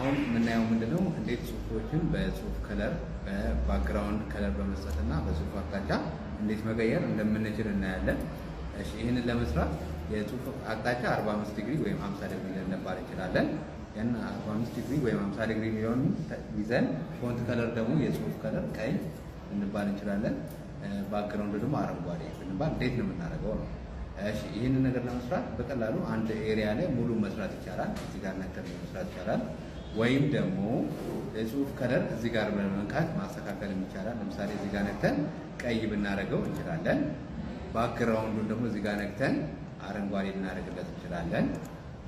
አሁን የምናየው ምንድነው? እንዴት ጽሁፎችን በጽሁፍ color፣ በ background color በመስጠት እና በጽሁፍ አቅጣጫ እንዴት መቀየር እንደምንችል እናያለን። እሺ፣ ይህንን ለመስራት የጽሁፍ አቅጣጫ 45 ዲግሪ ወይም 50 ዲግሪ ልንባል እንችላለን። ያን 45 ዲግሪ ወይም 50 ዲግሪ የሚለውን ይዘን font color ደግሞ የጽሁፍ color ቀይ ልንባል እንችላለን። Background ደግሞ አረንጓዴ ብንባል እንዴት ነው የምናደርገው ነው። እሺ፣ ይህንን ነገር ለመስራት በቀላሉ አንድ area ላይ ሙሉ መስራት ይቻላል። እዚህ ጋር ነክተን መስራት ይቻላል። ወይም ደግሞ የጽሁፍ color እዚህ ጋር በመንካት ማስተካከልም ይቻላል። ለምሳሌ እዚህ ጋር ነክተን ቀይ ብናደርገው እንችላለን። Background ኡን ደግሞ እዚህ ጋር ነክተን አረንጓዴ ልናደርግለት እንችላለን።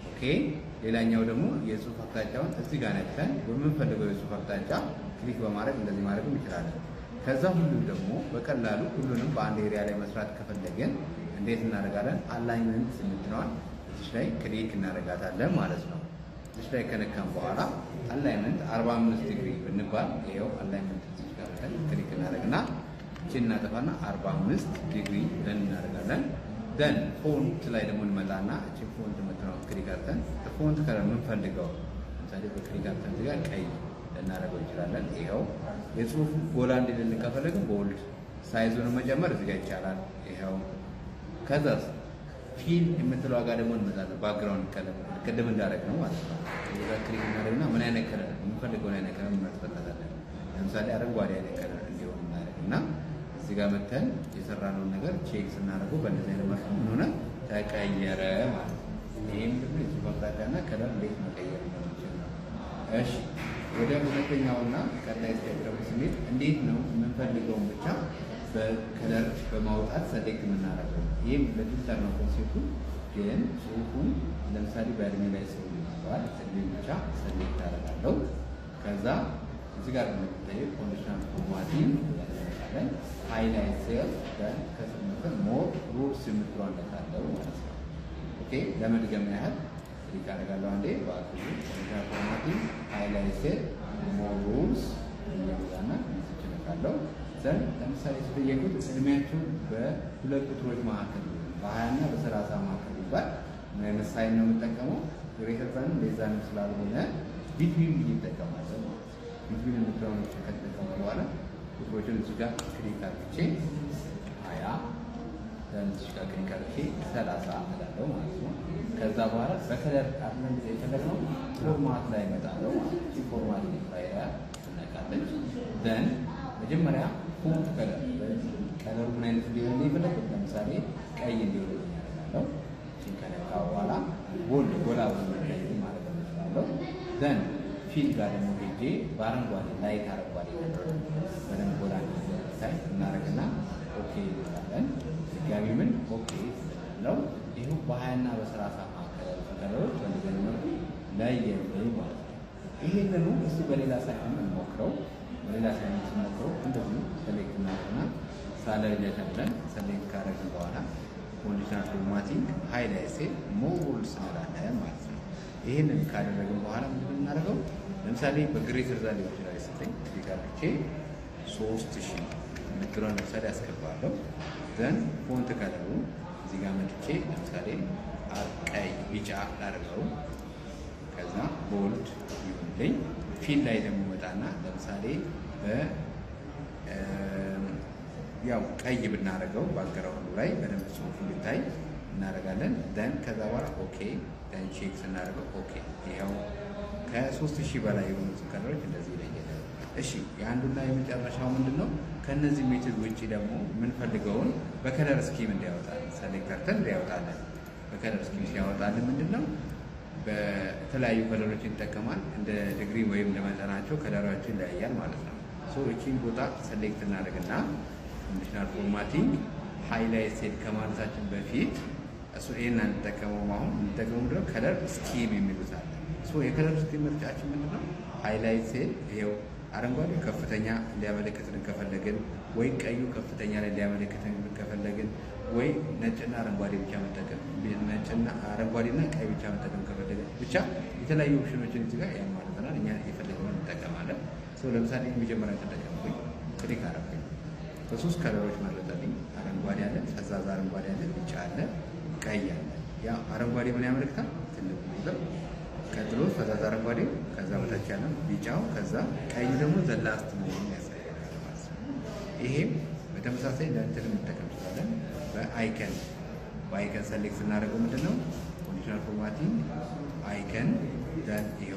Okay፣ ሌላኛው ደግሞ የጽሁፍ አቅጣጫውን እዚህ ጋር ነክተን በምንፈልገው የጽሁፍ አቅጣጫ click በማድረግ እንደዚህ ማድረግም እንችላለን። ከዛ ሁሉም ደግሞ በቀላሉ ሁሉንም በአንድ area ላይ መስራት ከፈለግን እንዴት እናደርጋለን? Alignment የምትለዋን እዚች ላይ click እናደርጋታለን ማለት ነው። እዚች ላይ ከነካን በኋላ alignment 45 ዲግሪ ብንባል ይኸው alignment እዚች ጋር click እናደርግና እቺን እናጠፋና 45 ዲግሪ ብለን እናደርጋለን። Then font ላይ ደግሞ እንመጣና እቺን font የምትለዋን click አድርገን font color የምንፈልገው ለምሳሌ በ click አድርገን እዚህ ጋር ቀይ ልናደርገው እንችላለን። ይኸው የጽሁፉ ጎላ እንዲልልን ከፈለግን bold፣ size ኡን መጨመር እዚህ ጋር ይቻላል። ይኸው ከዛስ fill የምትለው ጋር ደግሞ እንመጣለን። Background color ቅድም እንዳደረግ ነው ማለት ነው። እዚህ ጋር click እናደርግና ምን አይነት color የምንፈልገውን አይነት color እንመርጥበታለን። ለምሳሌ አረንጓዴ አይነት color እንዲሆን እናደርግና እዚህ ጋር መተን የሰራነውን ነገር check ስናደርገው በእንደዚህ አይነት መልኩ ምን ሆነ? ተቀየረ ማለት ነው። ይሄ ምንድነው? የጽሁፍ አቅጣጫና color እንዴት መቀየር እንደምንችል ነው። እሺ፣ ወደ ሁለተኛውና ቀጣይ step ደግሞ ስንሄድ እንዴት ነው የምንፈልገውን ብቻ በ color በማውጣት select የምናደርገው? ይህም ለ filter ነው concept ኡ። ግን ጽሁፉን ለምሳሌ በእድሜ ላይ ሰው ይባል እድሜ ብቻ select አደርጋለሁ። ከዛ እዚህ ጋር እንደሚታየው conditional formatting ያደርጋለን። Highlight cell፣ ከስር መተን more rules የምትለዋን ነካለው ማለት ነው። Okay፣ ለመድገም ያህል click አደርጋለሁ አንዴ በአክሉ conditional formatting፣ highlight cell፣ more rules እያመጣና እነካለሁ። Then ለምሳሌ የተጠየቁት እድሜያቸው በሁለት ቁጥሮች መካከል፣ በ20 እና በ30 መካከል ይባል ምን አይነት sign ነው የምጠቀመው? Greater than less than ስላልሆነ between ብዬ እጠቀማለሁ ማለት ነው። Between የምትለውን ከተጠቀሙ በኋላ ቁጥሮችን እዚህ ጋር click አድርጌ 20፣ እዚህ ጋር click አድርጌ 30 እላለሁ ማለት ነው። ከዛ በኋላ በ color አብረን ጊዜ የፈለግነው format ላይ እመጣለሁ ማለት ነው። Format ላይ ትነካለች። Then መጀመሪያ font color፣ color ኡ ምን አይነት እንዲሆን የፈለግኩት፣ ለምሳሌ ቀይ እንዲሆን ያደርጋለሁ። እቺን ከነካ በኋላ bold፣ ጎላ ብሎ እንዲታይ ማለት እችላለሁ። Then fill ጋር ደግሞ ሄጄ በአረንጓዴ፣ light አረንጓዴ በደንብ ጎላ እንዲታይ እናደርግና okay እንላለን። ድጋሚ ምን okay ነው። ይኸው በ20ና በ30 መካከል ያሉትን color ኦች በእንደዚህ አይነት መልኩ ለየልኝ ማለት ነው። ይህንኑ እስቲ በሌላ ሳይሆን እንሞክረው። በሌላ ሳይሆን ስንሞክረው እንደዚሁ select እናደርግና salary data ብለን select ካደረግን በኋላ conditional formatting፣ highlight cell፣ more rules እንላለን ማለት ነው። ይህንን ካደረግን በኋላ ምንድን ነው የምናደርገው? ለምሳሌ በ greater than ሊሆን ይችላል የሰጠኝ፣ click አድርጌ 3000 የምትለውን ለምሳሌ አስገባለሁ። Then font color ኡ እዚህ ጋር መጥቼ ለምሳሌ ቀይ፣ ቢጫ ላድርገው። ከዛ bold ይሁንልኝ። Fill ላይ ደግሞ መጣና ለምሳሌ ያው ቀይ ብናደርገው background ኡ ላይ በደንብ ጽሁፉ እንዲታይ እናደርጋለን። Then ከዛ በኋላ okay፣ then check ስናደርገው okay፣ ይኸው ከ3000 በላይ የሆኑትን color ኦች እንደዚህ ይለየናል። እሺ፣ የአንዱና የመጨረሻው ምንድን ነው? ከእነዚህ method ውጭ ደግሞ የምንፈልገውን በ color scheme እንዲያወጣልን select አድርገን እንዲያወጣልን፣ በ color scheme ሲያወጣልን ምንድን ነው? በተለያዩ color ኦች ይጠቀማል። እንደ ዲግሪ ወይም እንደ መጠናቸው color ኣቸው ይለያያል ማለት ነው። So እቺን ቦታ select እናደርግና conditional formatting፣ highlight cell ከማለታችን በፊት እሱ ይሄን አንጠቀመውም። አሁን የምንጠቀመው ምንድነው? Color scheme የሚሉት አለ። So የ color scheme ምርጫችን ምንድነው? Highlight cell፣ ይሄው አረንጓዴ ከፍተኛ እንዲያመለክትን ከፈለግን፣ ወይ ቀዩ ከፍተኛ ላይ እንዲያመለክትን ከፈለግን፣ ወይ ነጭና አረንጓዴ ብቻ መጠቀም፣ ነጭና አረንጓዴና ቀይ ብቻ መጠቀም ከፈለግን፣ ብቻ የተለያዩ option ኦችን እዚህ ጋር ያማርጠናል። እኛ የፈለግነውን እንጠቀማለን። So ለምሳሌ የመጀመሪያ ተጠቀምኩኝ፣ click አረኩኝ። በሶስት color ኦች መረጠልኝ። አረንጓዴ አለ፣ ፈዛዛ አረንጓዴ አለ፣ ቢጫ አለ፣ ቀይ አለ። ያ አረንጓዴ ምን ያመለክታል? ትልቁ ቁጥር። ቀጥሎ ፈዛዛ አረንጓዴው፣ ከዛ በታች ያለው ቢጫው፣ ከዛ ቀዩ ደግሞ the last መሆኑን ያሳየናል ማለት ነው። ይሄም በተመሳሳይ ለእንትን መጠቀም እንችላለን። በ icon select ስናደርገው ምንድን ነው? Conditional formatting, icon, then ይኸው